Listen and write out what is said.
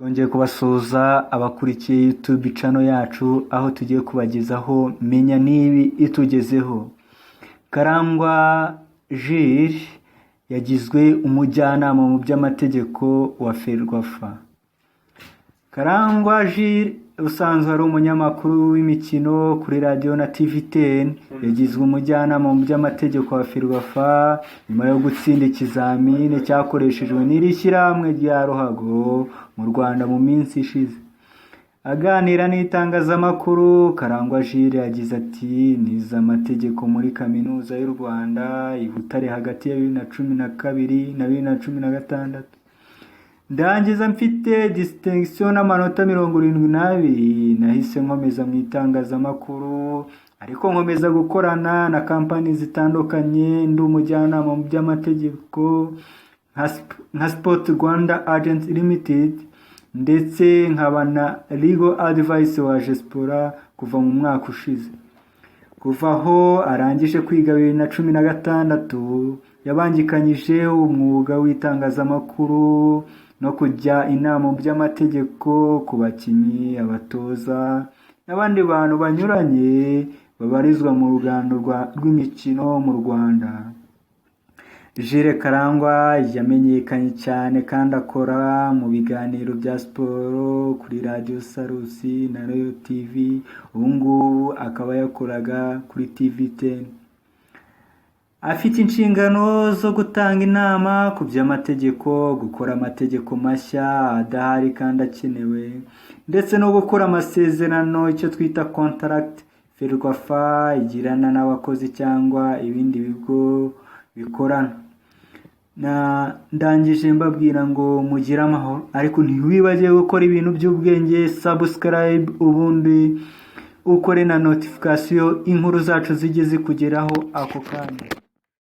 Twongeye kubasuhuza abakurikiye YouTube channel yacu, aho tugiye kubagezaho Menya N'ibi itugezeho. Karangwa Jules yagizwe umujyanama mu by'amategeko wa FERWAFA. Karangwa Jules, usanzwe ari umunyamakuru w'imikino kuri radiyo na TV 10, yagizwe umujyanama mu by'amategeko wa FERWAFA nyuma yo gutsinda ikizamini cyakoreshejwe n'iri shyirahamwe rya ruhago mu Rwanda mu minsi ishize. Aganira n'itangazamakuru, Karangwa Jules yagize ati: "Nize amategeko muri Kaminuza y'u Rwanda i Butare hagati ya 2012 na 2016, ndangiza mfite distinction n'amanota 72. Nahise nkomeza mu itangazamakuru, ariko nkomeza gukorana na kampani zitandukanye ndi umujyanama mu by'amategeko nka Sport Rwanda Agents Limited, ndetse nkaba na legal advice wa Jesipora kuva mu mwaka ushize." Kuva aho arangije kwiga 2016, yabangikanyije umwuga w'itangazamakuru no kujya inama mu by'amategeko ku bakinnyi, abatoza n'abandi bantu banyuranye babarizwa mu rugando rw'imikino mu Rwanda. Jules Karangwa yamenyekanye cyane kandi akora mu biganiro bya siporo kuri Radiyo Salus na Royal TV, ubu ngubu akaba yakoraga kuri TV 10. Afite inshingano zo gutanga inama ku by'amategeko, gukora amategeko mashya adahari kandi akenewe, ndetse no gukora amasezerano, icyo twita contract, FERWAFA igirana n'abakozi cyangwa ibindi bigo bikorana. Na ndangije mbabwira ngo mugire amahoro, ariko ntiwibagiwe gukora ibintu by'ubwenge: subscribe, ubundi ukore na notification, inkuru zacu zijye zikugeraho ako kanya.